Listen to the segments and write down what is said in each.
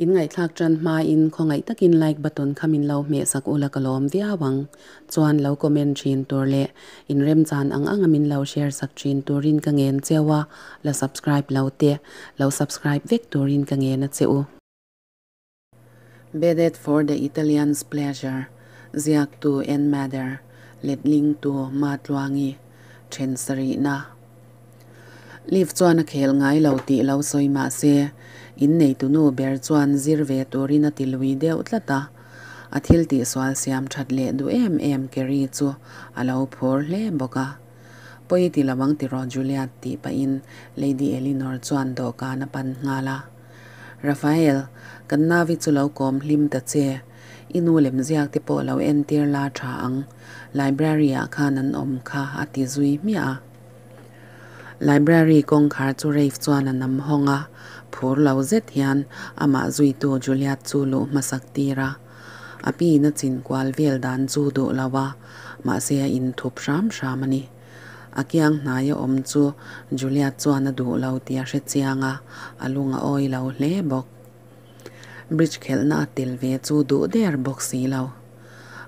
In ngaihthlak tan hma in khawngaih takin like button kha min lo hmeh sak ula ka lawm viau ang. Chuan lo comment thin tur leh in remchan ang anga min lo share sak thin turin ka ngen cheu a, la subscribe lo te lo subscribe vek turin ka ngen a che u. Bedded for the Italian's Pleasure ziaktu Ann Mather, letlingtu Matluangi, then sarihna. Liv chuan a khel ngai lo tih lo sawi mah se, inneitu nu ber chuan zir ve turin a ti lui deuh tlat a. A thil tihsual siam that leh duh em em Kerry chu a lo phur hle bawk a. Pawi ti lo ang tiraw Juliet tih pahin Lady Eleanor chuan dawhkan a pan nghal a. Raphael, kan navi chu lo kawm hlim ta che. I nu lemziak te pawh lo entir la tha ang. Library ah khan an awm kha a ti zui hmiah a. Library kawngkhar chu Rafe chuan a nam hawng a, phur lo zet hian amah zuitu Juliet chu luh hmasak tir a. A piin a chin kual vel dan chu duh lo a, mahse a inthup hram hram a ni. A kiang hnaia awm chu Juliet chuan a duh lo tih a hre chiang a, a lung a awi lo hle bawk. Bridge khelhna a tel ve chu duh der bawk si lo.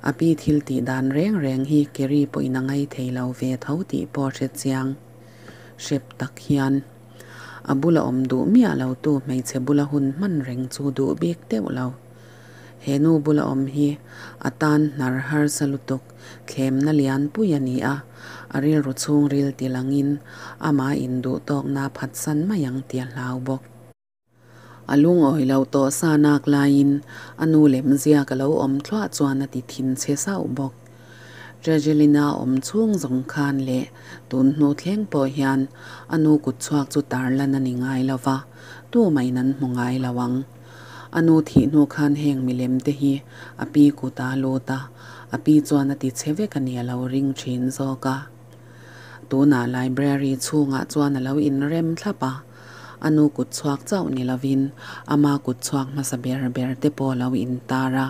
A pi thil tih dan reng reng hi Kerry pawhin a ngai thei lo ve tho tih pawh a hre chiang. Hrep tak hian a bula awm duh miah lo tu hmeichhe bula hun hman reng chu duh bik deuh lo. He nu bula awm hi a tan hnar harsa lutuk thlemna lian pui a ni a, a rilru chhungril ti langin amah induh tawkna phatsan mai ang tih a hlau bawk. A lungawi lo tawh sa nak laiin a nu lemzia ka lo awm thluah chuan a ti thin che sauh bawk. Tregelina awm chhung zawng khan leh tun hnu thleng pawh hian a nu kut chhuak chu tarlan a ni ngai lo va, tumah-in an hmu ngai lo ang. A nu thih hnu khan heng milem te hi a pi kut a lut a, a pi chuan a ti che vek a ni a lo ring thin zawk a. Tunah library chhungah chuan a lo inrem thlap a. A nu kut chhuak chauh ni lovin ama kut chhuak hmasa ber ber te pawh a lo intar a.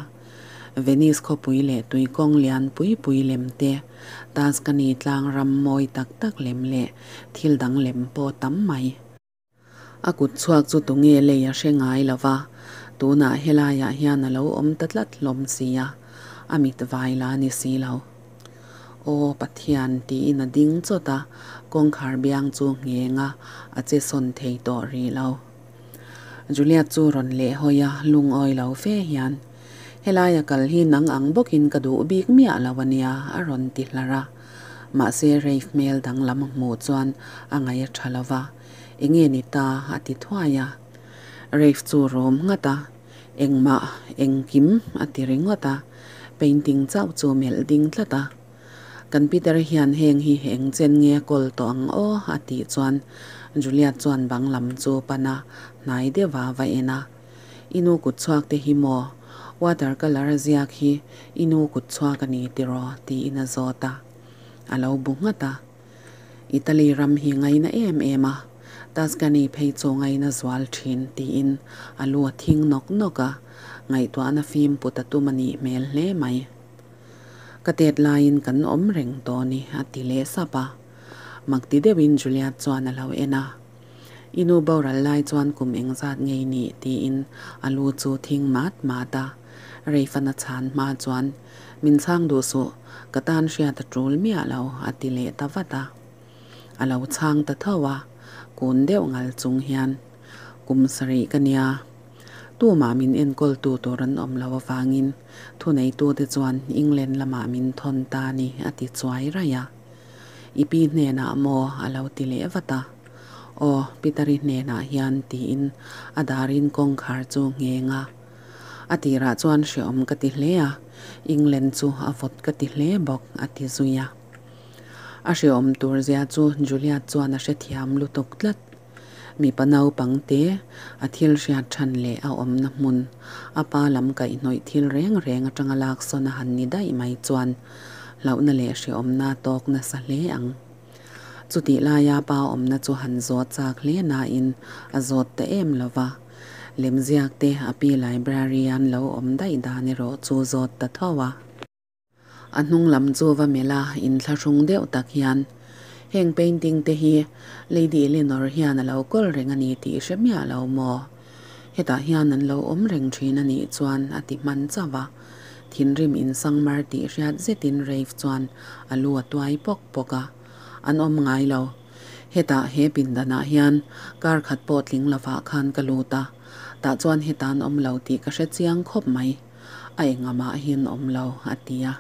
Venice khawpui leh tuikawng lian pui pui lem te, Tuscany tlang ram mawi tak tak lem leh thil dang lem pawh tam mai. A kut chhuak chu tunge lei a hre ngai lo va, tunah helaiah hian a lo awm ta tlat hlawm si a, a mit vai la ni si lo. Aw Pathian tiin a ding chawt a, kawngkhar biang chu ngheng a, a che sawn thei tawh rih lo. Juliet chu rawn leh hawi a, lungawi lo fe hian, Helaia kal hi nang ang bawkin ka duh bik miah lo a nia, a rawn ti hlar a. Mahse Rafe hmel danglam a hmuh chuan a ngaih a tha lo va, Enge ni ta? a ti thuai a. Rafe chu rawm nghat a. Engmah, engkim a ti ringawt a, painting chauh chu melh ding tlat a. Kan Peter hian heng hi eng chen nge a kawl tawh ang aw a tih chuan Juliet chuan bang lam chu pan a, hnai deuh a va en a. I nu kut chhuak te hi maw? Water colour a ziak hi i nu kut chhuak a ni tiraw? tiin a zawt a. A lo bu nghat a. Italy ram hi ngaina em em a, Tuscany phei chu ngaina zual thin tiin a lu a thing nawk nawk a, ngaihtuahna fim put a tum a nih hmel hle mai. Ka tet laiin kan awm reng tawh ni a ti leh sap a. Mak ti deuhin Juliet chuan a lo en a. I nu boral lai chuan kum engzat ngei nih tiin a lu chu thing mat mat a. Reifana chhan hma chuan, Min chhang duh suh, ka tan hriat a tul miah lo, a ti leh ta vat a. A lo chhang ta tho a, kun deuh ngal chung hian, Kum sarih ka nia, tumah min enkawltu tur an awm lo avangin thuneitute chuan England lamah min thawn ta a ni, a ti chuai raih a. I pi hnenah maw? a lo ti leh vat a. Aw, Peter-i hnenah hian, tiin a darin kawngkhar chu ngheng a. A tirah chuan hreawm ka ti hle a, England chu a vawt ka ti hle bawk, a ti zui a. A hreawm tur zia chu Juliet chuan a hrethiam lutuk tlat. Mipa naupang te, a thil hriat than leh a awmna hmun, a pa lam kaihhnawih thil reng reng atanga laksawn a han ni daih mai chuan hlauhna leh hreawmna tawk nasa hle ang. Chutih laia pa awmna chu han zawt chak hle nain a zawt ta em lo va. Lemziak te a pi library-an lo awm daih dan erawh chu zawt ta tho a. A hnung lam chu va melh a, inthlahrung deuh tak hian, Heng painting te hi Lady Eleanor hian a lo kawl reng a ni tih i hre miah lo maw? Hetah hian an lo awm reng thin a nih chuan a ti hman chauh a. Thinrim insangmar tih hriat zetin Rafe chuan a lu a tuai pawk pawk a. An awm ngai lo. Hetah he pindanah hian kar khat pawh tling lovah khan ka lut a, tah chuan heta an awm lo tih ka hre chiang khawp mai. A engamahin awm lo, a ti a.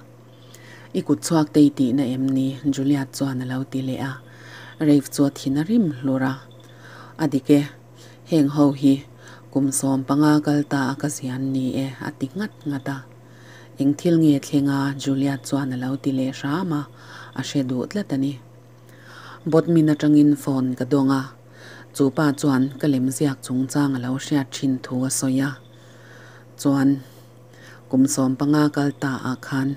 I kut chhuak te i tihna em ni? Juliet chuan a lo ti leh a. Rafe chu a thin a rim hlur a. A dik e, heng ho hi kum 15 kal ta a ka zian ni e, a ti nghat nghat a. Eng thil nge thleng a? Juliet chuan a lo ti leh hram a, a hre duh tlat a ni. Bodmin atangin phone ka dawng a, chu pa chuan ka lemziak chungchang a lo hriat thin thu a sawi a. Chuan. Kum 15 kal ta ah khan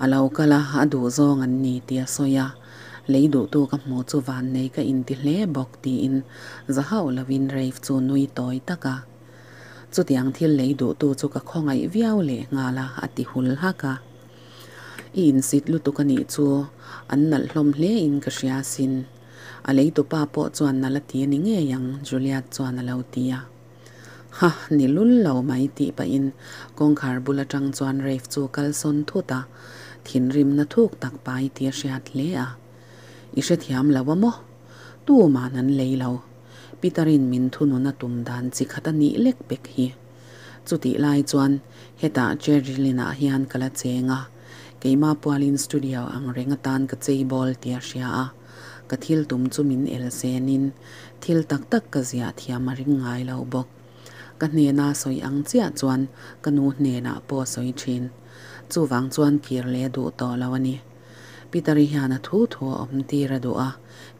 a lo kal a, a duh zawng an ni tih a sawi a, lei duhtu ka hmuh chu vannei ka inti hle bawk tiin za hauh lovin Rafe chu nui tawi tak a. Chutiang thil lei duhtu chu ka khawngaih viau leh nghal a, a ti hul hak a. I insit lutuk a nih chu an nalh hlawm hle in ka hria asin. A leitupa pawh chuan nalh a ti a ni ngei ang, Juliet chuan a lo ti a. Ha, ni lul lo mai tih pahin kawngkhar bul atang chuan Rafe chu kal sawn thut a, thinrimna thuk tak pai tih a hriat hle a. I hrethiam lo a maw? Tuman an lei lo. Peter-in min thunun a tum dan chi khat a nih lek pek hi. Chutih lai chuan hetah Cherrilyn-ah hian ka la cheng a, keimah pualin studio ang reng atan ka chei bawl tih a hria a. Ka thil tum chu min el senin thil tak tak ka ziah thiam a ring ngai lo bawk. Ka hnena sawi ang chiah chuan ka nu hnenah pawh a sawi thin. Chuvang chuan kir leh duh tawh lo a ni. Peter-i hian a thu thu a awm tir a duh a,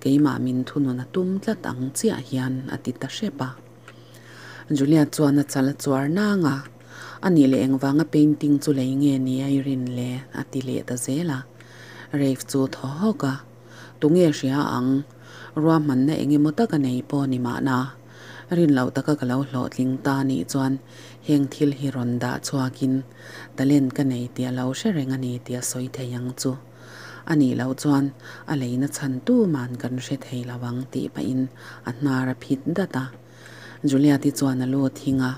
keimah min thunun a tum tlat ang chiah hian a ti ta hrep a. Juliet chuan a chal a chuar nang a, A nih leh engvanga painting chu lei nge ni a i rin le? a ti leh ta zel a. Rafe chu thaw hawk a, Tunge hria ang? Ruahmanna eng emaw taka nei pawh ni mahna. Rin loh taka ka lo hlawhtling ta nih chuan heng thil hi rawn dah chhuakin talent ka nei tih a lo hre reng a ni tih a sawi thei ang chu. A nih loh chuan a leina chhan tu man kan hre thei lo ang tih pahin a hnar a phit dat a. Juliati chuan a lu a thing a.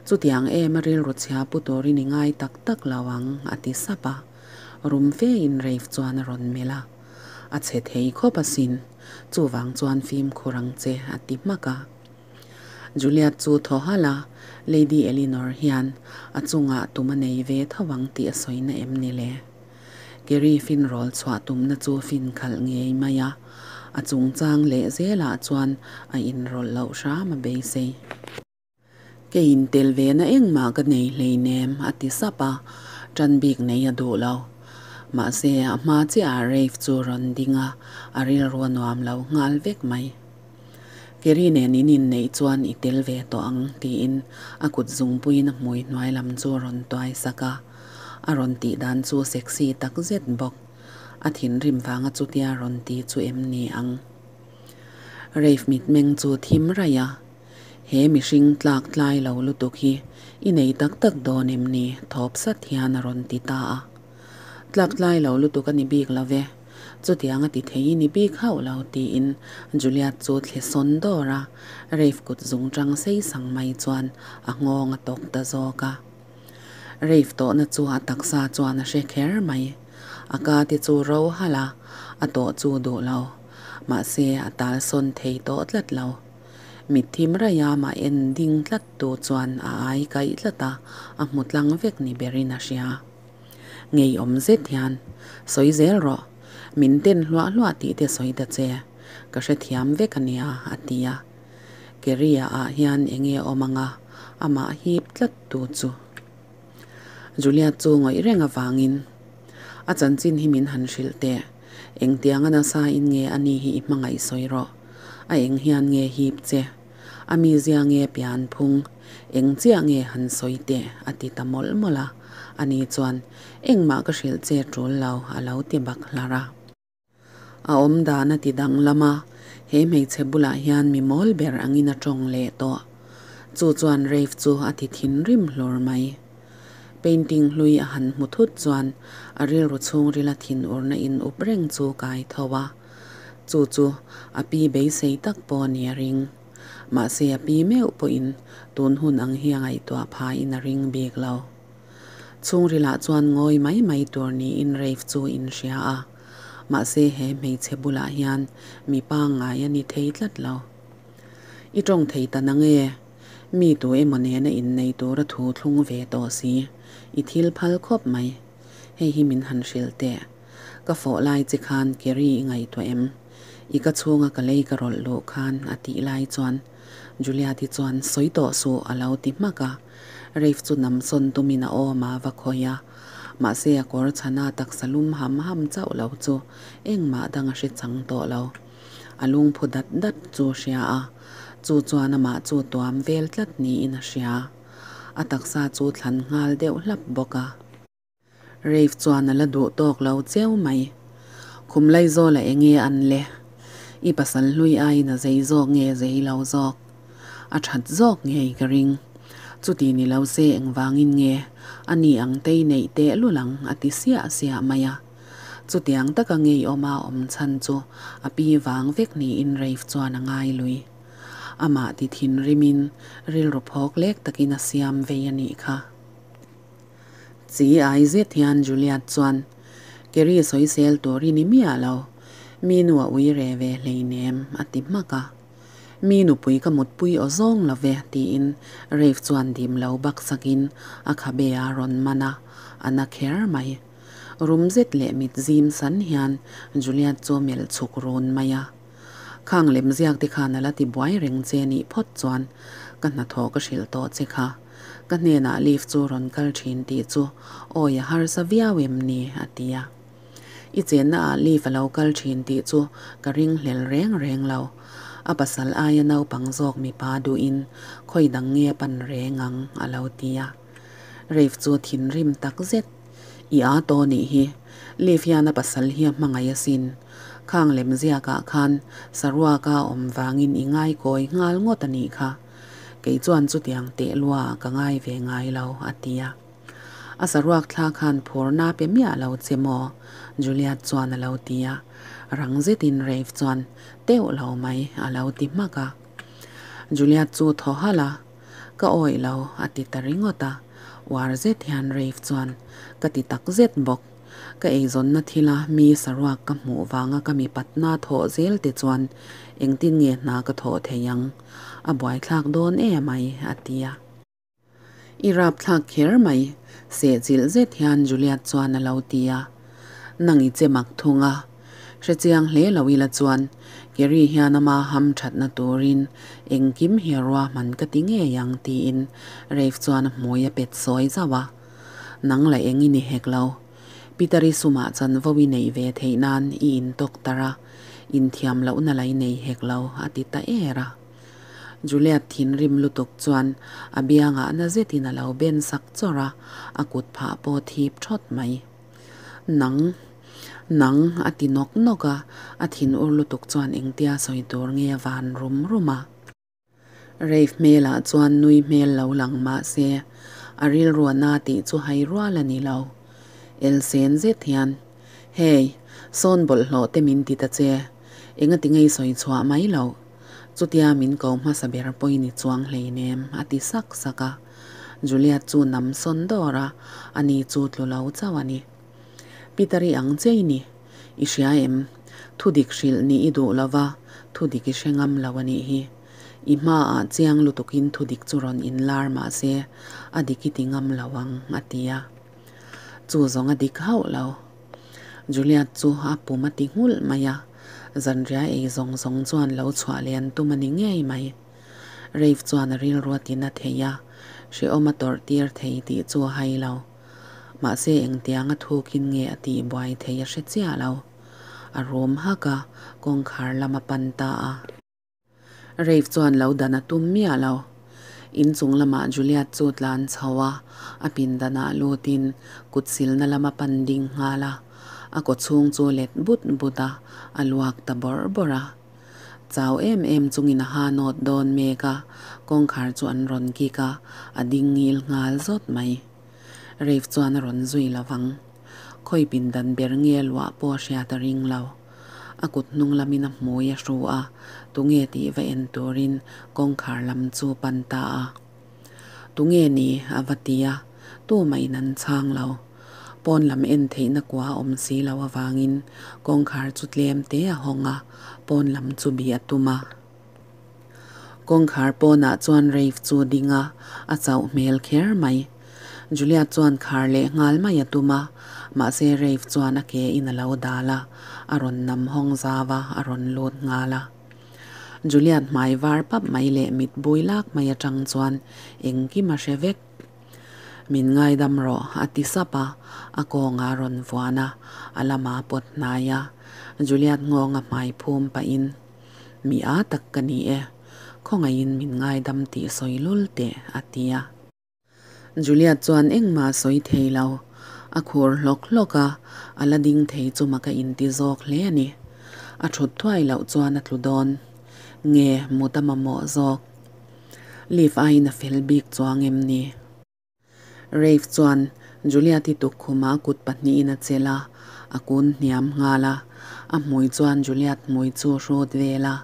Chutiang em a rilru chhia pu turin i ngai tak tak lo ang a ti sap a. Rum fe in Rafe chuan a rawn melh a. A chhe thei khawp asin, chuvang chuan fimkhur ang che a ti hmak a. Juliet chu thaw halh a, Lady Eleanor hian a chungah tum a nei ve tho ang tih a sawi na em ni le? Kerry finrawl chhuah tumna chu fin khalh ngei mai a, a chungchang leh zelah chuan a inrawlh loh hram a beisei. Kei in tel ve na engmah ka nei hleinem a ti sap a, tan bik nei a duh lo. Mahse, a hma chiah ah Rafe chu rawn ding a, a rilru a nuam lo nghal vek mai. Kerry nen in inneih chuan i tel ve tawh ang tiin a kut zungpuiin a hmui hnuai lam chu a rawn tuai sak a. A rawn tih dan chu sexy tak zet bawk. A thinrim vanga chutia rawn ti chu em ni ang? Rafe mitmeng chu thim raih a. He mihring tlak tlai lo lutuk hi i nei tak tak dawn em ni? Thawp sat hian a rawn ti ta a. Tlak tlai lo lutuk a ni bik lo ve, chutiang a ti thei i ni bik hauh lo tiin Juliet chu thle sawn dawr a, Rafe kut zung tang sei sang mai chuan a nghawng a tawk ta zawk a. Rafe tawhna chu a taksa chuan a hre kher mai. A ka te chu ro halh a, a tawh chu duh lo. Mahse a tal sawn thei tawh tlat lo. Mitthim raia mah en ding tlat tu chuan a ai kaih tlat a, a hmu tlang vek ni berin a hria. Ngeiawm zet hian, Sawi zel rawh, min ten hluah hluah tih te sawi ta che, ka hrethiam vek a nia, a ti a. Keria ah hian enge awm anga amah hip tlat tu chu. Juliet chu ngawih reng avangin, A chanchin hi min han hrilh teh, engtianga nasa in nge a ni hi i hmangaih sawi rawh. A eng hian nge hip che? A mizia nge pian phung? Eng chiah nge han sawi teh? a ti ta mawlh mawlh a. Ani chuan, Engmah ka hrilh che tul lo, a lo ti bak hlar a. A awm dan a ti danglam a, he hmeichhe bulah hian mi mawl ber angin a tawng leh tawh. Chu chuan Rafe chu a ti thinrim hlur mai. Painting hlui a han hmu thut chuan a rilru chhungrila thinurna in up reng chu kai tho a. Chu chu a pi beisei tak pawh ni a ring. Mahse a pi meuh pawhin tun hun ang hi a ngaihtuah phain a ring bik lo. Chhungrilah chuan ngawi mai mai tur niin Rafe chu inhria a, mahse he hmeichhe bulah hian mi pangngai a ni thei tlat lo. I tawng thei ta nang e? Mi tu emaw nena innei tura thu thlung ve tawh si, i thil phal khawp mai. Hei hi min han hrilh teh. Ka fawh lai che khan Kerry i ngaihtuah em? I ka chhunga ka lei ka rawlh luh khan a tih lai chuan Juliati chuan sawi tawh suh a lo ti hmak a. Rafe chu nam sawn tumin a awm a va khawi a. Mahse a kawr chhana taksa lum ham ham chauh lo chu engmah dang a hre chang tawh lo. A lungphu dat dat chu hria a, chu chuan amah chu tuam vel tlat niin a hria. A taksa chu thlan nghal deuh hlap bawk a. Rafe chuan a la duh tawk lo cheu mai. Khum Laizawla enge an le? I pasal hlui aiin a zei zawk nge zei lo zawk? A that zawk ngei ka ring. Chuti ni lo se engvangin nge a ni ang tei neih teh lul ang a ti siah siah mai a. Chutiang taka ngeiawma awm chhan chu a pi vang vek niin Rafe chuan a ngai lui. Amah ti thinrimin rilru phawk lek takin a siam vei a nih kha. Chi ai zet hian Juliet chuan, Kerry sawisel tur i ni miah lo, mi nu a ui re ve hleinem, a ti hmak a. Mi nupui ka mutpui aw zawng lo ve, tiin Rafe chuan dim lo bak sakin a khabe a rawn man a, a na kher mai. Rum zet leh mit zim san hian Juliet chu melh chhuk run mai a. Khang lemziak te khan a la ti buai reng che nih phawt chuan ka hnathawh ka hrilh tawh che kha. Ka hnenah leave chu rawn kal thin tih chu awi a harsa viau em ni? a ti a. I chenna ah leave a lo kal thin tih chu ka ring hlel reng reng lo. A pasal aia naupang zawk mipa duhin khawi dang nge pan reng ang a lo ti a. Rafe chu thinrim tak zet. I a taw nih hi. Leave hian a pasal hi a hmangaih asin. Khang lemziakah khan saruaka awm vangin i ngaikawi nghal ngawt a nih kha. Kei chuan chutiang teh lua ka ngai ve ngai lo, a ti a. A saruak thla khan phurna pe miah lo che maw? Juliet chuan a lo ti a. Rang zetin Rafe chuan, Teuh lo mai, a lo ti hmak a. Juliet chu thaw halh a, Ka awih lo, a ti ta ringawt a. Uar zet hian Rafe chuan, Ka ti tak zet bawk. Ka eizawnna thila mi saruak ka hmuh vanga ka mipatna thawh zel te chuan engtin nge hna ka thawh thei ang? A buaithlak dawn e mai, a ti a. I rapthlak kher mai, sehchilh zet hian Juliet chuan a lo ti a. Nang i che mak thung a. Hrechiang hle lo ila chuan Kerry hian ama ham thatna turin engkim hi a ruahman ka ti ngei ang tiin Rafe chuan a hmui a pet sawi zauh a. Nang la eng i ni hek lo. Peter-i sumah chanvo i neih ve theih nan i intawk tar a, inthiam lohna la i nei hek lo, a ti ta er a. Juliet thinrim lutuk chuan a biangah na zetin a lo ben sak chawrh a, a kut phah pawh thip thawt mai. Nang, nang, a ti nawk nawk a, a thinur lutuk chuan engtia sawi tur nge a van rum rum a. Rafe hmelah chuan nui hmel lo lang mah se, a rilru a na tih chu hai rual a ni lo. Elsen zet hian, Hey, sawn bawlhhlawh te min ti ta che, engati ngei sawi chhuah mai loh? Chutia min ko hmasa ber pawhin i chuang hleinem, a ti sak sak a. Juliet chu nam sawn dawr a, ani chu tlu lo chauh a ni. Peter-i ang che i ni, I hria em? Thudik hrilh nih i duh lo va, thudik i hre ngam lo a nih hi. I hmaah chiang lutukin thudik chu rawn inlar mah se, a dik i ti ngam lo ang, a ti a. Chu zawng a dik hauh lo. Juliet chu a pum a ti nghulh mai a, zanriah ei zawng zawng chuan lo chhuah leh an tum a ni ngei mai. Rafe chuan a rilru a ti na thei a, hrehawm a tawrh tir thei tih chu a hai lo. Mahse engtianga thukin nge a tih buai thei a hre chiah lo. A rum hak a, kawngkhar lam a pan ta a. Rafe chuan lo dan a tum miah lo. Inchung lamah Juliet chu tlan chho a, a pindanah lutin kut silna lam a pan ding nghal a. A kawchhung chu let but but a, a luak ta bawrh bawrh a. Chau em em chungin a ha nawt dawn mek a, kawngkhar chu an rawn kik a, a ding ngil nghal zawt mai. Rafe chuan a rawn zui lo vang. Khawi pindan ber nge luah pawh a hriat a ring lo. A kut hnung lamin a hmui a hru a, tunge tih va en turin kawngkhar lam chu pan ta a. Tunge ni? a va ti a, tumahin an chhang lo. Pawn lam en theihna kua a awm si lo avangin kawngkhar chu tlem te a hawng a, pawn lam chu bih a tum a. Kawngkhar pawnah chuan Rafe chu ding a, a chauh hmel kher mai. Julia chuan khar leh nghal mai a tum a, mahse Rafe chuan a ke in a lo dal a, a rawn nam hawng zau a, a rawn lut nghal a. Julian hmai var pap mai leh mit bui lak mai atang chuan engkim a hre vek. Min ngaidam rawh, a ti sap a, a kawnga rawn vuan a, a lama pawt hnai a. Julian nghawnga hmai phum pahin, Mi a tak ka ni e, khawngaihin min ngaidam tih sawi lul teh, a ti a. Juliet chuan engmah a sawi thei lo. A khur hlawk hlawk a, a la ding thei chu maka inti zawk hle a ni. A thut thuai loh chuan a tlu dawn. Nge mut a mamawh zawk? Lift aiin a fel bik chuang em ni? Rafe chuan Juliet-i tukkhuma kut pahnihin a chelh a, a kun hniam nghal a. A hmui chuan Juliet hmui chu hrut vel a,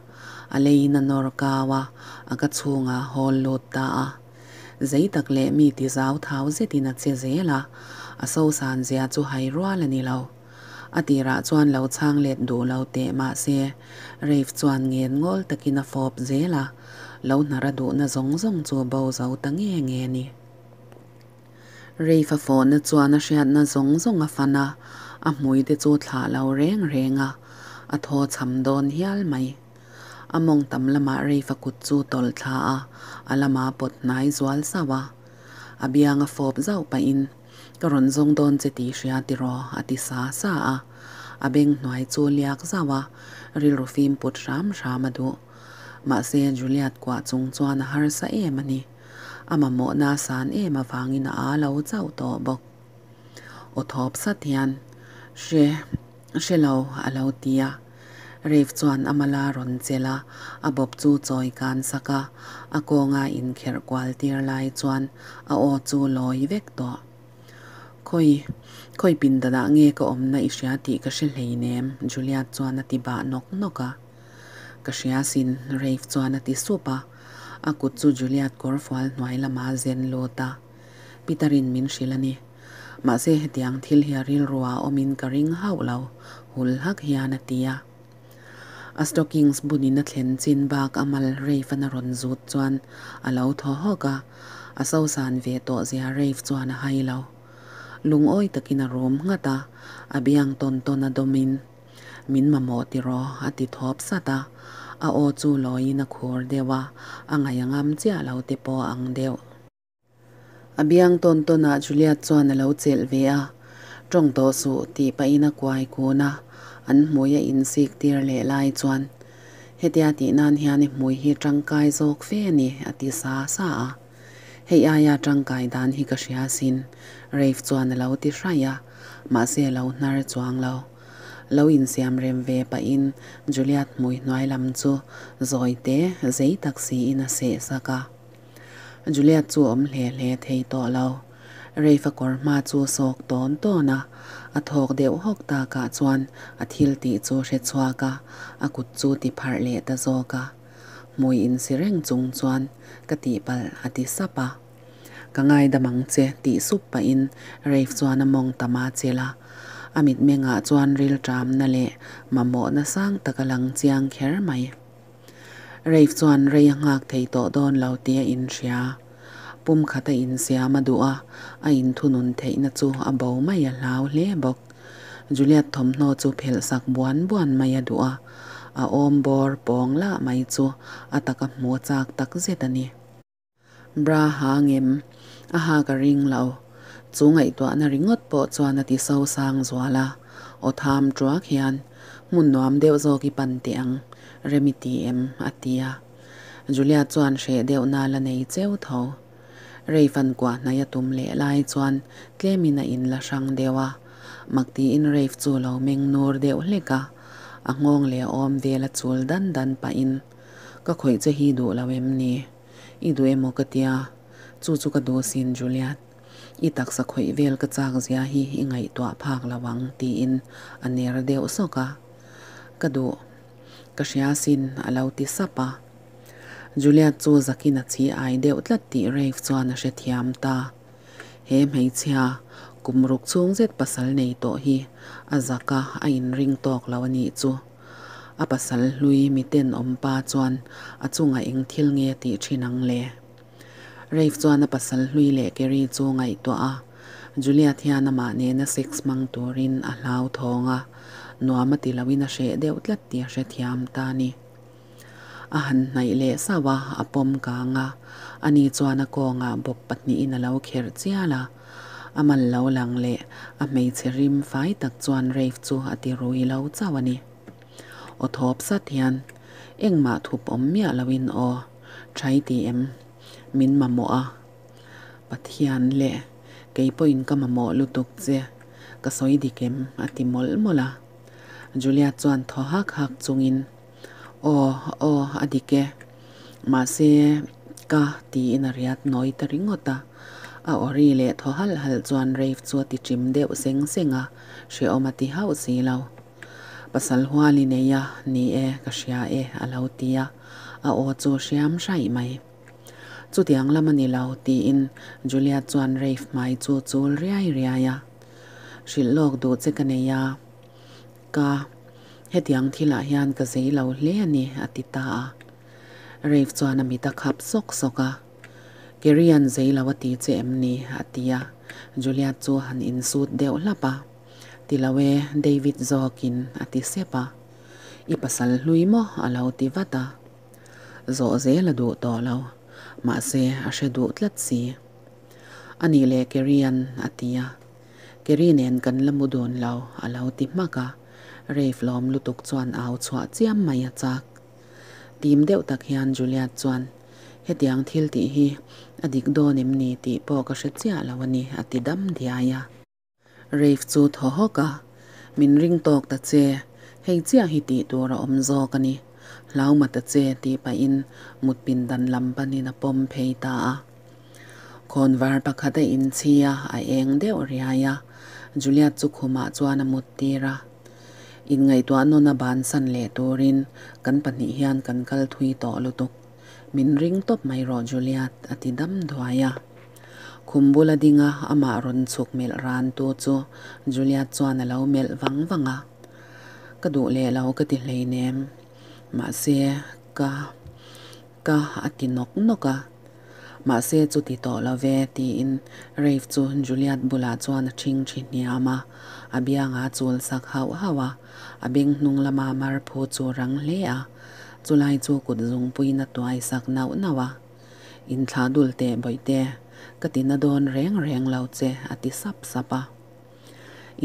a leiin a nawr kau a, a ka chhungah a hawl lut ta a. Zei tak leh mi ti zau thau zetin a che zel a, a sosan zia chu hai rual a ni lo. A tirah chuan lo chhang let duh lo teh mahse, Rafe chuan ngen ngawl takin a fawp zel a, lo hnar a duhna zawng zawng chu bo zo ta nge nge ni. Rafe a fawhna chuan a hriatna zawng zawng a fan a, a hmui te chu thlah lo reng reng a, a thaw cham dawn hial mai. A mawng tam lamah Rafe a kut chu tawlh thla a, a lama pawt hnai zual sauh a. A biang a fawp zauh pahin, Ka rawn zawng dawn che tih hria tiraw? a ti sa sa a. A beng hnuai chu liak zauh a, rilru fim put hram hram a duh. Mahse, Juliet kuah chung chuan a harsa em a ni. A mamawhna a san em avangin a aa lo chauh tawh bawk. Aw thawp sat hian, Hre, hre lo, a lo ti a. Rafe chuan a mala rawn chelh a, a bawp chu chawi kan sak a, a kawnga inkherh kual tir lai chuan a aw chu lawi vek tawh. Khawi, khawi pindanah nge ka awmna i hria tih ka hre hleinem, Juliet chuan a ti bah nawk nawk a. Ka hria sin, Rafe chuan a ti sup a, a kut chu Juliet kawrfual hnuai lama zen lut a. Peter-in min hrilh a ni. Mahse hetiang thil hi a rilruah a awmin ka ring hauh lo, hul hak hian a ti a. A stockings bunin a thlen chin bak a mal Rafe-an a rawn zut chuan a lo thaw hawk a, a sosan ve tawh zia Rafe chuan a hai lo. Lungawi takin a rum nghat a, a biang tawn tawn a dawmin, Min mamawh tiraw? a ti thawp sat a, a aw chu lawiin a khur deuh a, a ngaih a ngam chiah lo te pawh a ang deuh. A biang tawn tawnah Juliet chuan a lo chelh ve a, Tawng tawh suh tih pahin a kuai kun a, an hmui a insik tir leh lai chuan, Hetia tih nan hian i hmui hi tangkai zawk fe a ni, a ti sa sa a. Hei aia tangkai dan hi ka hria asin, Rafe chuan a lo ti hraih a, mahse a lo hnar chuang lo. Lo insiam rem ve pahin Juliet hmui hnuai lam chu zawi te zei tak siin a seh sak a. Juliet chu awm hle hle thei tawh lo. Rafe-a kawr hma chu sawk tawn tawn a, a thawk deuh hawk takah chuan a thil tih chu hre chhuak a, a kut chu ti pharh leh ta zawk a. Hmui insi reng chung chuan ka tihpalh a ti sap a. Ka ngaidam ang che tih sup pahin Rafe chuan a mawng tam a chelh a. A mitmengah chuan rilṭamna leh mamawhna sang tak a lang chiang kher mai. Rafe chuan rei a nghak thei tawh dawn lo tih a inhria. Pum khat a insiam a duh a, a inthunun theihna chu a bo mai a hlau hle bawk. Juliet thawmhnaw chu phelh sak buan buan mai a duh a, a awm bawr pawng lah mai chu a taka hmu chak tak zet a ni. Bra ha ngem, a ha ka ring lo. Chu ngaihtuahna ringawt pawh chuan a ti so sang zual a, aw tham tuak hian, Hmun nuam deuh zawk i pan teh ang, rem i ti em? a ti a. Julia chuan hreh deuh na la nei cheu tho. Rei fan kuah hnaih a tum leh lai chuan tlemin a inla hrang deuh a, mak tiin Rafe chu lo meng nur deuh hlek a, a nghawng leh a awm vel a chul dan dan pahin, Ka khawih che hi duh lo em ni? I duh emaw ka tia, chu chu ka duh sin Juliet. I taksa khawih vel ka chak zia hi i ngaihtuah phak lo ang tiin a ner deuh sawk a. Ka duh. Ka hria sin a lo ti sap a. Juliet chu zakin a chi ai deuh tlat tih Rafe chuan a hrethiam ta. He hmeichhia kum ruk chhung zet pasal nei tawh hi a zak a, a inring tawk lo a nih chu. A pasal hlui miten awm pa chuan a chungah eng thil nge tih thin ang le? Rafe chuan a pasal hlui leh Kerry chu ngaihtuah a, Juliet hian amah nena sex hmang turin a hlauthawng a, nuam a ti loin a hreh deuh tlat tih a hrethiam ta a ni. A han hnaih leh sauh a, a pawm kang a, ani chuan a kawngah bawp pahnihin a lo kherh chial a. A mal lo lang leh a hmeichhe rim fai tak chuan Rafe chu a ti rui lo chauh a ni. Aw thawp sat hian, Engmah thup awm miah loin aw, Thai ti em? Min mamawh a. Pathian leh kei pawhin ka mamawh lutuk che, ka sawi dik em? a ti mawlh mawlh a. Julia chuan thaw hak hak chungin, Aw, aw, a dik e. Mahse, ka tiin a riat nawi ta ringawt a. A awri leh thaw halh halh chuan Rafe chu a ti chim deuh seng seng a, hrehawm a ti hauh si lo. Pasal hual i nei a, ni e, ka hria e, a lo ti a, a aw chu hriam hraih mai. Chutiang lam a ni lo, tiin Julia chuan Rafe hmai chu chul riai riai a. Hrilh lawk duh che ka nei a, ka hetiang thilah hian ka zei lo hle a ni, a ti ta a. Rafe chuan a mit a khap sawk sawk a. Kerry-a'n zei lo a ti che em ni? a ti a, Julia chu han insut deuh hlap a. Ti lo e, David zawkin a ti sep a. I pasal hlui maw? a lo ti vat a. Zawh zel a duh tawh lo, mahse a hre duh tlat si. A nih leh Kerry-a'n a ti a. Kerry nen kan la mu dun lo, a lo ti hmak a. Rafe lawm lutuk chuan au chhuah chiam mai a chak. Tim deuh tak hian Juliet chuan, Hetiang thil tih hi a dik dawn em ni tih pawh ka hre chiah lo a ni, a ti dam diai a. Rafe chu thaw hawk a, Min ring tawk ta che, hei chiah hi tih tur a awm zawk a ni. Hlauma ta che tih pahin mut pindan lam panin a pawm phei ta a. Khawnvar pakhat a inchhi a, a eng deuh riai a. Juliet chu khumah chuan a mut tir a. Inngaihtuah nawn a bansan leh turin kan pahnih hian kan kal thui tawh lutuk. Min ring tawp mai rawh Juliet, a ti dam duai a. Khum bula dinga amah rawn chhuk melh ran tu chu Juliet chuan a lo melh vang vang a. Ka duh leh lo ka ti hleinem. Mahse, ka, ka a ti nawk nawk a. Mahse chu ti tawh lo ve, tiin Rafe chu Juliet bulah chuan a ṭhing ṭhi hniam a, a bianga chul sak hauh hauh a, a beng hnung lama mar phu chu rang hle a, chulai chu kut zungpuiin a tuai sak nauh nauh a. Inthlah dul teh bawihte, ka ti na dawn reng reng lo che, a ti sap sap a.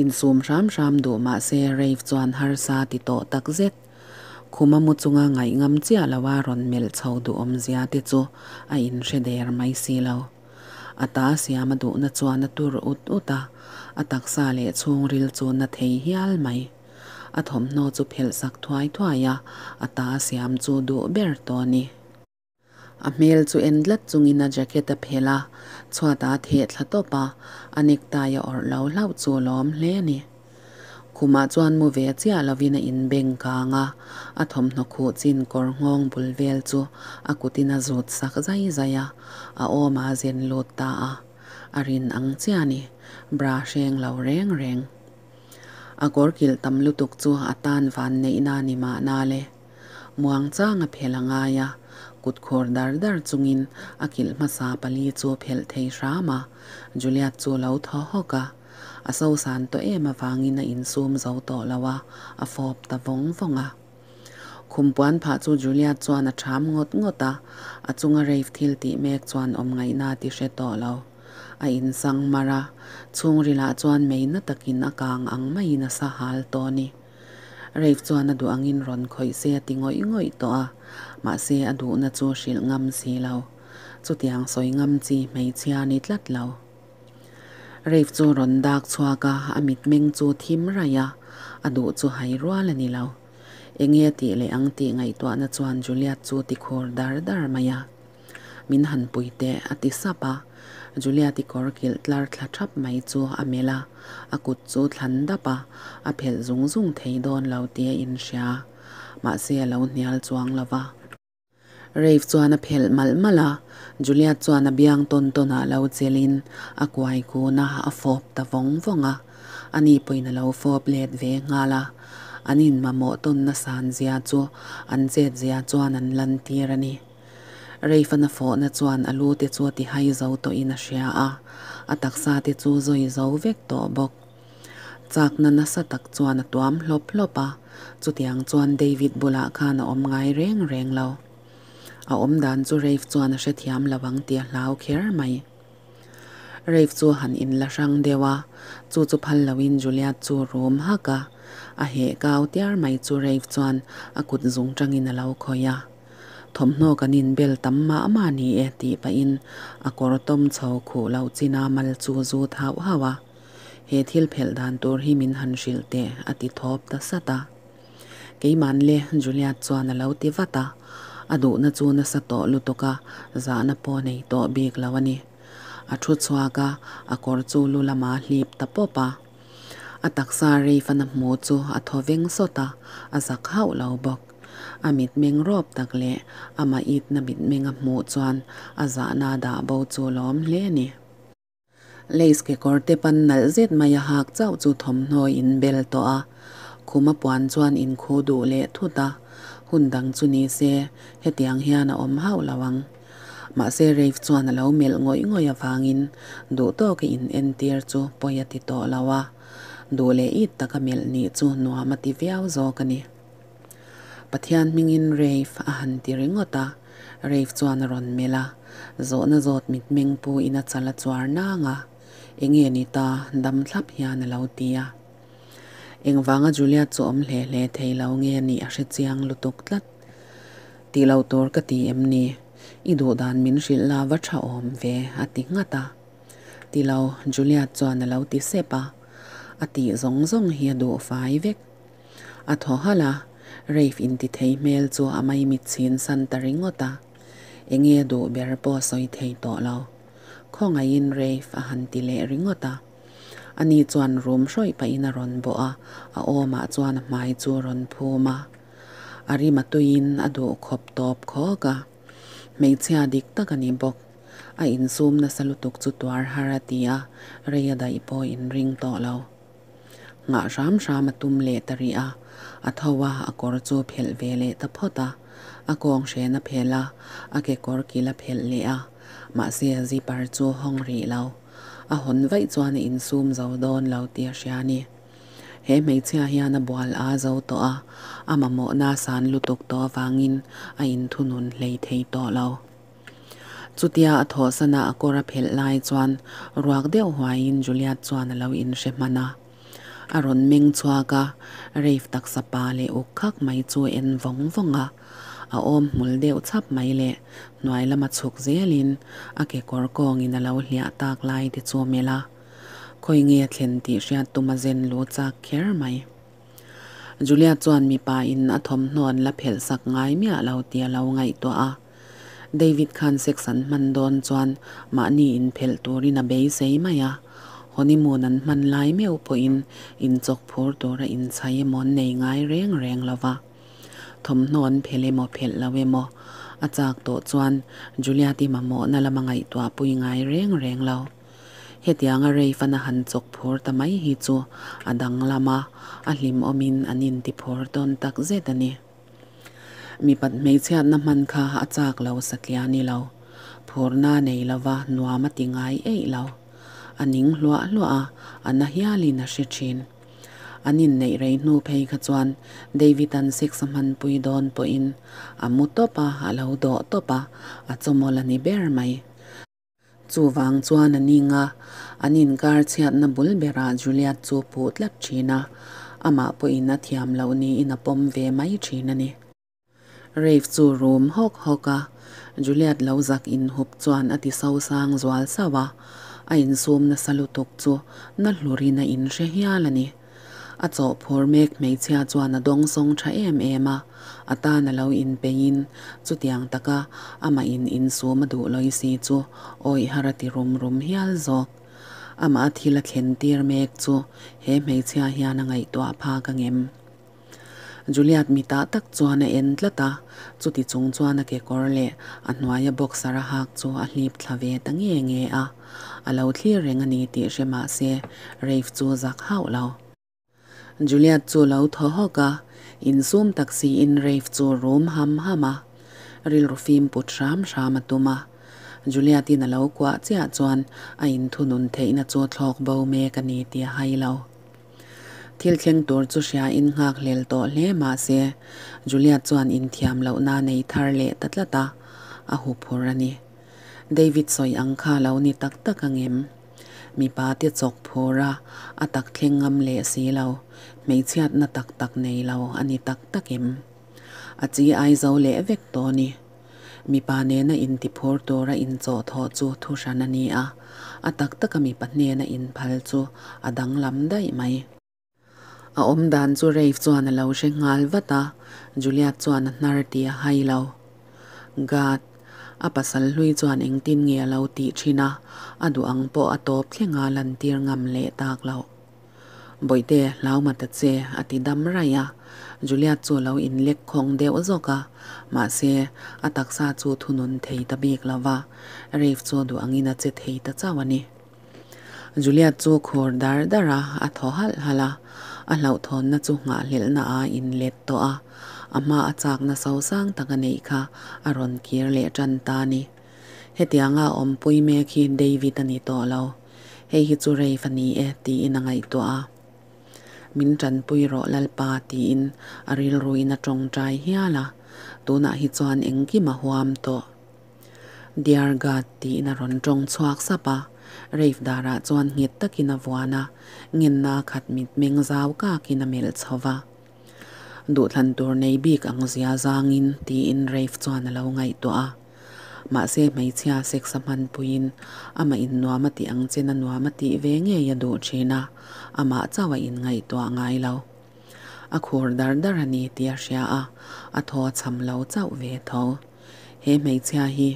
Insum hram hram duh mahse Rafe chuan harsa ti tawh tak zet. Khuma mu chunga ngaih ngam chiah lo a rawn melh chho duhawm zia te chu a inhre der mai si lo. A ta siam a duhna chuan a tur ut ut a, a taksa leh chhungril chu na thei hial mai. A thawmhnaw chu phelh sak thuai thuai a, a ta siam chu duh ber tawh a ni. A hmel chu en tlat chungin a jacket a phelh a, chhuat a theh thla tawp a, a necktie a awrh lo hlauh chu a lawm hle a ni. Khumah chuan mu ve chiah lovin a inbeng kang a, a thawmhnaw khuh chin kawr nghawng bul vel chu a kutin a zut sak zai zai a, a awmah a zen lut ta a. A rin ang chiah a ni, bra hreng lo reng reng. A kawr kilh tam lutuk chu a tan van neihna a ni mahna le. Muang chang a phelh a ngai a, kut khawr dar dar chungin a kilh hmasa pali chu a phelh thei hram a, Juliet chu lo thaw hawk a. A sosan tawh em avangin a insum zo tawh lo a, a fawp ta vawng vawng a. Khum puan phah chu Juliet chuan a ṭham ngawt ngawt a, a chunga Rafe thil tih mek chuan awm ngaihna a ti hre tawh lo. A insang mar a, chhungrilah chuan mei na takin a kang ang maiin a sa hal tawh a ni. Rafe chuan a duh angin rawn khawih se a ti ngawih ngawih tawh a, mahse a duhna chu hrilh ngam si lo. Chutiang sawi ngam chi hmeichhia a ni tlat lo. Rafe chu rawn dak chhuak a, a mitmeng chu thim raih a, a duh chu hai rual a ni lo. Enge a tih leh ang tih ngaihtuahna chuan Juliet chu ti khur dar dar mai a. Min han pui teh, a ti sap a. Juliati kawr kilh tlar thla thap mai chu a melh a, a kut chu thlan dap a, a phelh zung zung thei dawn lo tih a inhria. Mahse a lo hnial chuang lo va. Rafe chuan a phelh malh malh a, Juliet chuan a biang tawn tawn ah lo chelhin a kuai kun a, a fawp ta vawng vawng a. Ani pawhin a lo fawp let ve nghal a. An inmamawh tawnna san zia chu an chet zia chuan an lantir a ni. Rafe-an a fawhna chuan a lu te chu a ti hai zo tawhin a hria a, a taksa te chu zawi zo vek tawh bawk. Chakna nasa tak chuan a tuam hlawp hlawp a, chutiang chuan David bulah khan a awm ngai reng reng lo. A awm dan chu Rafe chuan a hrethiam lo ang tih a hlau kher mai. Rafe chu han inla hrang deuh a, chu chu phal loin Juliet chu rum hak a, a heh kau tiar mai chu Rafe chuan a kut zung tangin a lo khawih a. Thawmhnaw kan inbel tam mah mah ni e tih pahin a kawr tawm chho khuh loh china mal chu zut hauh hauh a. He thil phelh dan tur hi min han hrilh teh, a ti thawp ta sat a. Keiman le, Juliet chuan a lo ti vat a. A duhna chu nasa tawh lutuk a, zahna pawh nei tawh bik lo a ni. A thu chhuak a, a kawr chu lu lama hlip ta pawp a. A taksa Rafe-an a hmu chu a thaw veng sawt a, a zak hauh lo bawk. A mitmeng rawp tak leh amah itna mitmeng a hmuh chuan a zahna dah bo chu lawm hle a ni. Lace kekawr te pan nalh zet mai a hak chauh chu thawmhnaw in bel tawh a, khum a puan chuan in khu duh leh thut a, hun dang chu ni se hetiang hian a awm hauh lo ang. Mahse Rafe chuan a lo melh ngawih ngawih avangin duh tawk a in entir chu pawi a ti tawh lo a, duh leh it taka melh nih chu nuam a ti viau zawk a ni. Pathian hmingin Rafe a han ti ringawt a, Rafe chuan a rawn melh a, zawhna zawt mitmeng pu in a chal a chuar nang a, Enge ni ta, dam thlap hian a lo ti a. Engvanga Juliet chu awm hle hle thei lo nge nih a hre chiang lutuk tlat. Ti lo tur ka ti em ni? I duh dan min hrilh la va tha awm ve, a ti nghat a. Ti lo, Juliet chuan a lo ti sep a. A tih zawng zawng hi a duh fai vek. A thaw halh a, Rafe inti thei hmel chu a maimit chhin san ta ringawt a. Enge duh ber pawh sawi thei tawh lo. Khawngaihin Rafe a han ti leh ringawt a. Ani chuan rum hrawih pahin a rawn bawh a, a awmah chuan a hmai chu a rawn phum a. A rim a tuiin a duh khawp tawp khawk a. Hmeichhia dik tak a ni bawk. A insum nasa lutuk chu tuar har a ti a, rei a daih pawh inring tawh lo. Nghah hram hram a tum leh ta rih a, a tho a, a kawr chu phelh ve leh ta phawt a. A kawng hren a phelh a, a kekawr kil a phelh leh a, mahse a zipper chu hawng rih lo. A hawn vaih chuan a insum zo dawn lo tih a hria a ni. He hmeichhia hian a bual a zo tawh a, a mamawhna san lutuk tawh avangin a inthunun hlei thei tawh lo. Chutia a thawhsana a kawr a phelh lai chuan ruak deuh huaiin Juliet chuan a lo inhre hman a. A rawn meng chhuak a, Rafe taksa pa leh uk khak mai chu a en vawng vawng a. A awm hmul deuh chhap mai leh hnuai lama chhuk zelin a kekawr kawngin a lo hliah tak lai te chu a melh a. Khawi nge a thlen tih hriat tum a zen lu chak kher mai. Juliet chuan mipa in a thawmhnaw an la phelh sak ngai miah lo tih a lo ngaihtuah a. David khan sex an hman dawn chuan mahni inphelh turin a beisei mai a, honeymoon an hman lai meuh pawhin inchawk phur tura inchhai emaw an nei ngai reng reng lo va. Thawmhnaw an phelh emaw phelh lo emaw a chak tawh chuan Juliet-i mamawhna lama ngaihtuah pui ngai reng reng lo. Hetianga Rafe-an a han chawk phur ta mai hi chu a danglam a, a hlimawmin an intiphur tawn tak zet a ni. Mipat hmeichhiatna hman kha a chak lo satliah ni lo. Phurna nei lova nuam a ti ngai eih lo. A ning hluah hluah a, a na hialin a hre thin. An inneih rei hnu phei kha chuan David-a'n sex a hmanpui dawn pawhin a mu tawp a, a lo dawh tawp a, a chawmawlh a ni ber mai. Chuvang chuan a ning a, an inkar chhiatna bul berah Juliet chu puh tlat thin a, amah pawhin a thiam loh niin a pawm ve mai thin a ni. Rafe chu rum hawk hawk a, Juliet lo zak inhup chuan a ti sosang zual sauh a, a insum nasa lutuk chu na hlurin a inhre hial a ni. A chawh phur mek hmeichhia chuan a dawngsawng tha em em a, a tan a lo inpeiin chutiang taka amah in insum a duh lawi si chu awih har a ti rum rum hial zawk. Amah a thil a thlen tir mek chu he hmeichhia hian a ngaihtuah phak angem? Juliat mitah tak chuan a en tlat a, chuti chung chuan a kekawr leh a hnuaia boxer a hak chu a hlip thla ve ta nge nge a, a lo thlir reng a ni tih hre mah se Rafe chu zak hauh lo. Juliat chu lo thaw hawk a, insum tak siin Rafe chu rum ham ham a, rilru fim put hram hram a tum a. Juliatin a lo kuah chiah chuan a inthunun theihna chu thlawk bo mek a ni tih a hai lo. Thil thleng tur chu hria in nghak hlel tawh hle mah se, Juliet chuan inthiam lohna nei thar leh ta tlat a, a huphur a ni. David sawi ang kha lo ni tak tak angem? Mipa te chawk phur a, a tak thleng ngam leh si lo, hmeichhiatna tak tak nei lo a ni tak tak em? A chi ai zo leh vek tawh ni. Mipa nena intiphur tura inchawhthawh chu thuhran a ni a, a tak taka mipa hnena inphal chu a danglam daih mai. A awmdan chu Rafe chuan a lo hre nghal vat a, Juliet chuan a hnar tih a hai lo. God! A pasal hlui chuan engtin nge a lo tih thin a, a duh ang pawh a tawp thlenga lantir ngam leh tak loh. Bawihte, hlau ma ta che, a ti dam raih a. Juliet chu a lo inlek khawng deuh zawk a, mahse, a taksa chu thunun thei ta bik lo va, Rafe chu duh angin a che thei ta chauh a ni. Juliet chu khur dar dar a, a thaw halh halh a, a hlauhthawnna chu nghahhlelhna a inlet tawh a, a hma a chakna sosang tak a neih kha a rawn kir leh tan ta a ni. Hetianga awmpui mek hi David a ni tawh lo. Hei hi chu Rafe a ni e, tiin a ngaihtuah a. Min tanpui rawh Lalpa, tiin a rilruin a tawngtai hial a. Tunah hi chuan engkim a huam tawh. Dear God, tiin a rawn tawng chhuak sap a. Rafe darah chuan nghet takin a vuan a, ngenna khat mitmeng zau kakin a melh chho va. Duhthlan tur nei bik ang zia zangin, tiin Rafe chuan a lo ngaihtuah a. Mahse hmeichhia sex a hmanpuiin amah in nuam a tih ang chen a nuam a tih ve ngei a duh thin a, amah chauh a inngaihtuah ngai lo. A khur dar dar a ni tih a hria a, a thaw a cham lo chauh ve tho. He hmeichhia hi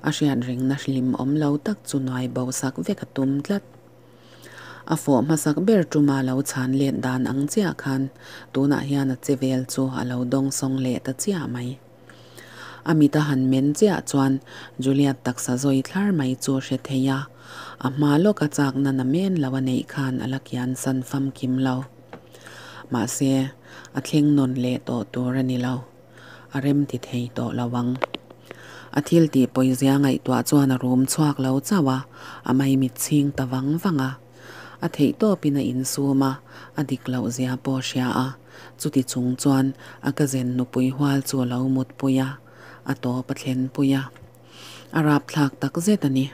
a hriat rengna hlim awm lo tak chu nuai bo sak vek a tum tlat. A fawh hmasak ber tuma lo chhan let dan ang chiah khan tunah hian a che vel chu a lo dawngsawng leh ta chiah mai. A mit a han men chiah chuan Juliet taksa zawi thlar mai chu a hre thei a, a hma lawka chakna na men lo a neih khan a la kian san famkim lo. Mahse, a thleng nawn leh tawh tur a ni lo. A rem ti thei tawh lo ang. A thil tih pawizia ngaihtuah chuan a rum chhuak lo chauh a, a maimit chhing ta vang vang a. A theih tawpin a insum a, a dik loh zia pawh a hria a. Chuti chung chuan a cousin nupui hual chu a lo mutpui a, a tawp a thlenpui a. A rapthlak tak zet a ni.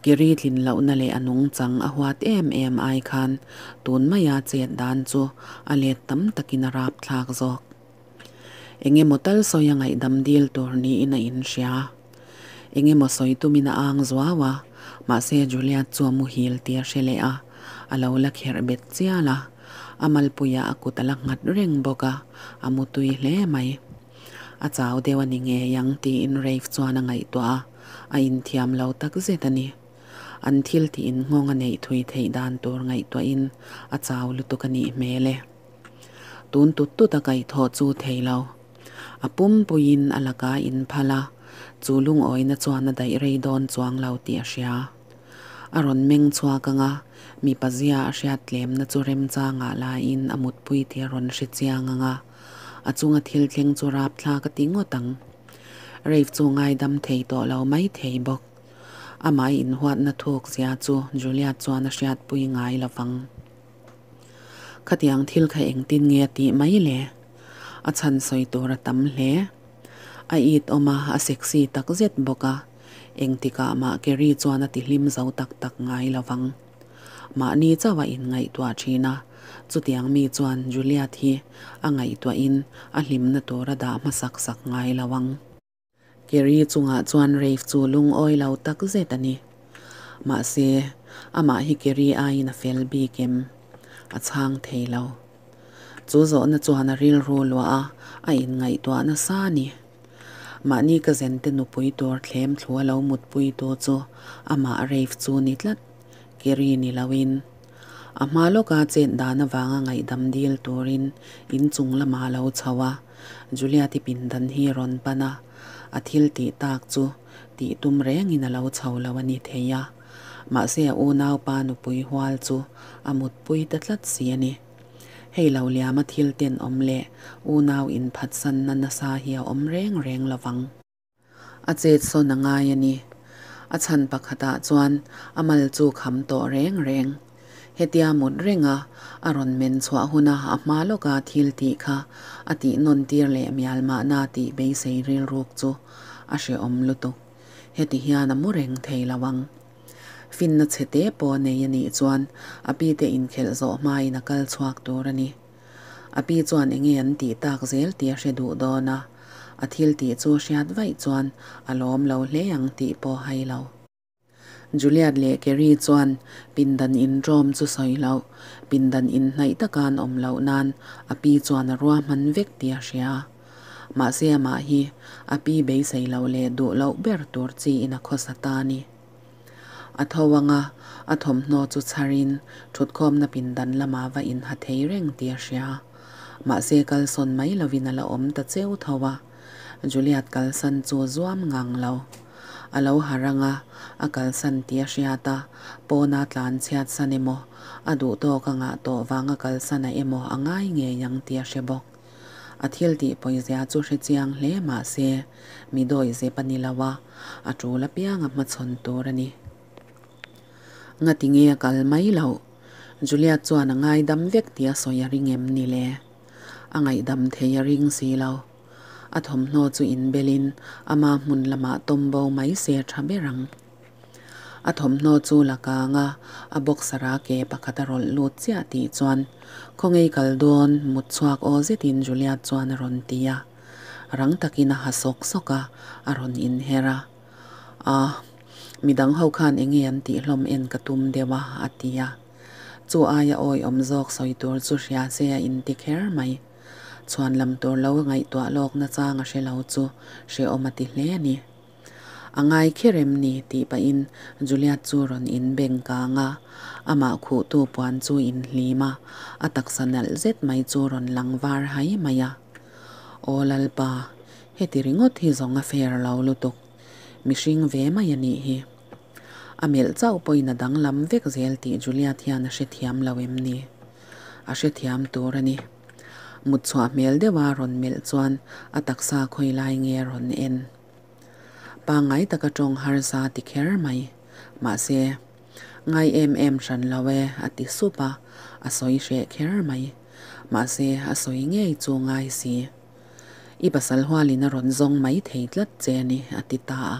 Kiri tlin lohna leh a nungchang a huat em em ai khan tun maia chet dan chu a let tam takin a rapthlak zawk. Eng emaw tal sawi a ngaihdam dil tur niin a inhria. Eng emaw sawi tumin a ang zuau a, mahse Juliet chu a muhil tih a hre leh a, a lo la kherh bet chial a. A malpuiah a kut a la nghat reng bawk a, a mutui hle mai. A chau deuh a ni ngei ang tiin Rafe chuan a ngaihtuah a, a inthiam lo tak zet a ni. An thil tih innghawng a neih thui theih dan tur ngaihtuahin a chau lutuk a nih hmel e. Tun tut tut a kaihthawh chu thei lo. A pumpuiin a laka inphal a, chu lungawina chuan a daih rei dawn chuang lo tih a hria. A rawn meng chhuak ang a, mipa zia a hriat tlemna chu remchangah laiin a mutpui tih a rawn hre chiang ang a, a chunga thil thleng chu rapthlak a ti ngawt ang. Rafe chu ngaidam thei tawh lo mai thei bawk. Amah inhuatna thuk zia chu Juliet chuan a hriatpui ngai lo vang. Khatiang thil kha engtin nge a tih mai le? A chhan sawi tur a tam hle. A it awm a, a sexy tak zet bawk a, engtikah mah Kerry chuan a ti hlim zo tak tak ngai lo vang. Mahni chauh a inngaihtuah thin a, chutiang mi chuan Juliet hi a ngaihtuahin a hlimna tur a dah hmasak sak ngai lo ang. Kerry chungah chuan Rafe chu lungawi lo tak zet a ni. Mahse, amah hi Kerry aiin a fel bik em? A chhang thei lo. Chu zawhna chuan a rilru luah a, a inngaihtuah nasa a ni. Mahni ka zente nupui tur thlem thlu a lo mutpui tu chu amah Rafe chu ni tlat, Kerry ni loin. A hma lawka chet dan avanga ngaihdam dil turin inchung lamah a lo chho a, Juliet-i pindan hi a rawn pan a, a thil tih tak chu tih tum rengin a lo chho lo a ni thei a, mahse a unaupa nupui hual chu a mutpui ta tlat si a ni. Hei lo liama thil tenawm leh unau inphatsanna nasa hi a awm reng reng lovang. A chet sawn a ngai a ni. A chhan pakhatah chuan a mal chu kham tawh reng reng. Hetia mut renga a rawn men chhuah huna a hma lawka thil tih kha a tih nawn tir leh mial mahna tih beisei rilruk chu a hrehawm lutuk. Heti hian a mu reng thei lo ang. Finna chhe te pawh nei a nih chuan a pi te inkhelh zawh hmain a kal chhuak tur a ni. A pi chuan enge an tih tak zel tih a hre duh dawn a, a thil tih chu hriat vaih chuan a lawm lo hle ang tih pawh hai lo. Juliet leh Kerry chuan pindan inṭawm chu sawi loh, pindan inhnaih taka an awm loh nan a pi chuan a ruahman vek tih a hria. Mahse amah hi a pi beisei loh leh duh loh ber tur chiin a khawsa ta a ni. A tho ang a, a thawmhnaw chu chharin thutkhawmna pindan lamah va inha thei reng tih a hria. Mahse kalsawn mai lovin a la awm ta cheu tho a, Juliet kalsan chu zuam ngang lo. A lo harh ang a, a kalsan tih a hriat a, pawna tlan chhiat san emaw, a duh tawk a ngah tawh vanga kalsan a emaw a ngai ngei ang tih a hre bawk. A thil tih pawizia chu hre chiang hle mah se, mi dawi zep a ni lo a, a tul apiang a hmachhawn tur a ni. Ngati nge a kal mai loh? Juliet chuan a ngaidam vek tih a sawi a ring em ni le? A ngaihdam thei a ring si lo. A thawmhnaw chu inbelin ama hmun lamah tawmbo mai se a tha ber ang. A thawmhnaw chu la kang a, a boxer a ke pakhat a rawlh lut chiah tih chuan Khawngei kal dawn mut chhuak aw zetin Juliet chuan a rawn ti a. Rang takin a ha sawk sawk a, a rawn inher a. Ah, midang ho khan enge an tih hlawm en ka tum deuh a, a ti a. Chu aia awiawm zawk sawi tur chu hria se a inti kher mai. Chhuan lam tur lo ngaihtuah lawk nachang a hre lo chu hrehawm a ti hle a ni. A ngai kher em ni? tih pahin Juliet chu rawn in beng kang a, amah khuhtu puan chu in hlim a, a taksa nalh zet mai chu rawn lang var hai mai a. Aw Lalpa, heti ringawt hi zawng a fair lo lutuk. Mihring ve mai a nih hi. A melh chauh pawhin a danglam vek zel tih Juliet hian a hrethiam lo em ni? A hrethiam tur a ni. Mut chhuah hmel deuha rawn melh chuan a taksa khawi lai nge a rawn en. Pangngai taka tawng harsa ti kher mai. Mahse, ngai em em hran lo e a ti sup a, a sawi hreh kher mai. Mahse, a sawi ngei chu ngai si. I pasal hualin a rawn zawng mai thei tlat che a ni a ti ta a.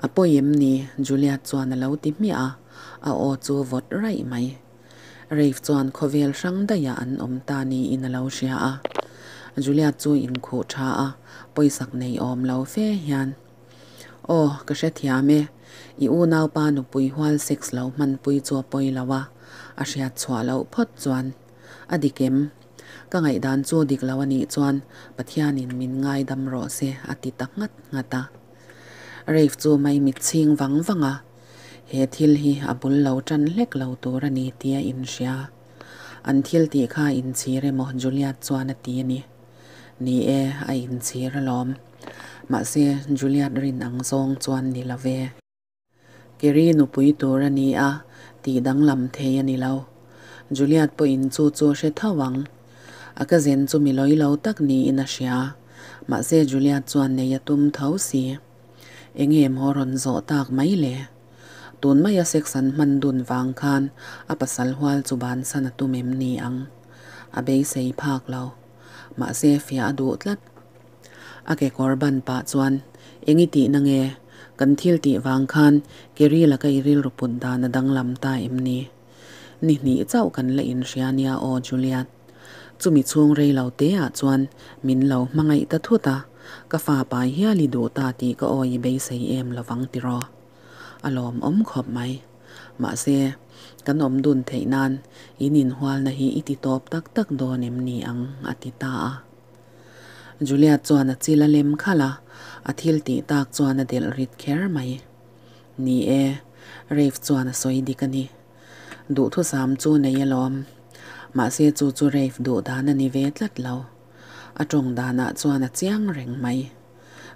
A pawi em ni? Juliet chuan a lo ti hmiah a, a aw chu vawt raih mai. Rafe chuan khawvel hrang daihah an awm ta niin a lo hria a. Juliet chu inkhuh tha a, pawisak nei awm lo fe hian, Aw, ka hrethiam e. I unaupa nupui hual sex lo hmanpui chu a pawi lo a, a hriat chhuah loh phawt chuan. A dik em? Ka ngaihdan chu dik lo a nih chuan Pathianin min ngaidam rawh se a ti ta nghat nghat a. Rafe chu maimit chhing vang vang a. He thil hi a bul lo tan hlek lo tur a ni tih a inhria. An thil tih kha a inchhir emaw Juliet chuan a ti a ni. Ni e, a inchhir alawm. Mahse, Juliet rin ang zawng chuan ni lo ve. Kerry nupui tur a ni a, tih danglam thei a ni lo. Juliet pawhin chu chu a hre tho ang. A ka zen chu mi lawi lo tak niin a hria. Mahse, Juliet chuan nei a tum tho si. Enge maw rawn zawh tak mai le? Tun maia sex an hman dun vang khan a pasal hual chu bansan a tum em ni ang? A beisei phak lo. Mahse fiah a duh tlat. A kekawr ban pah chuan, Eng i tihna nge? Kan thil tih vang khan Kerry laka i rilru put dan a danglam ta em ni? Ni hnih chauh kan la inhria nia aw Juliet. Chumi chhung rei lo te ah chuan min lo hmangaih ta thut a, ka fa pai hial i duh ta tih ka awi i beisei em lovang tiraw? A lawmawm khawp mai. Mahse, Kan awm dun theih nan in inhualna hi i ti tawp tak tak dawn em ni ang? a ti ta a. Juliet chuan a chil a lem khalh a, a thil tih tak chuan a delh rit kher mai. Ni e, Rafe chuan a sawi dik a ni. Duhthusam chu nei alawm. Mahse chu chu Rafe duh dan a ni ve tlat lo. A tawng danah chuan a chiang reng mai.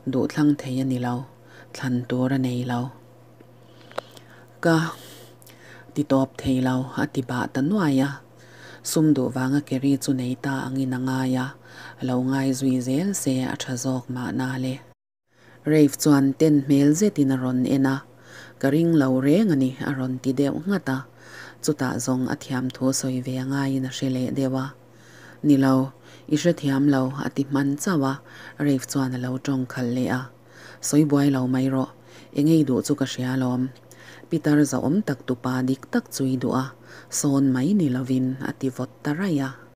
Duhthlang thei a ni lo, thlan tur a nei lo. Ka ti tawp thei lo, a ti bah ta nuai a. Sum duh vanga Kerry chu nei ta angin a ngai a, lo ngai zui zel se a tha zawk mahna le. Rafe chuan ten hmel zetin a rawn en a, Ka ring lo reng a ni, a rawn ti deuh nghat a. Chutah zawng a thiam thu sawi ve a ngaiin a hre leh deuh a. Ni lo, i hrethiam lo, a ti hman chauh a, Rafe chuan a lo tawng khalh leh a. Sawi buai lo mai rawh, eng ei duh chu ka hria alawm. Pitar zahawm tak tupa dik tak chu i duh a, sawn mai ni lovin a ti vawt ta raih a.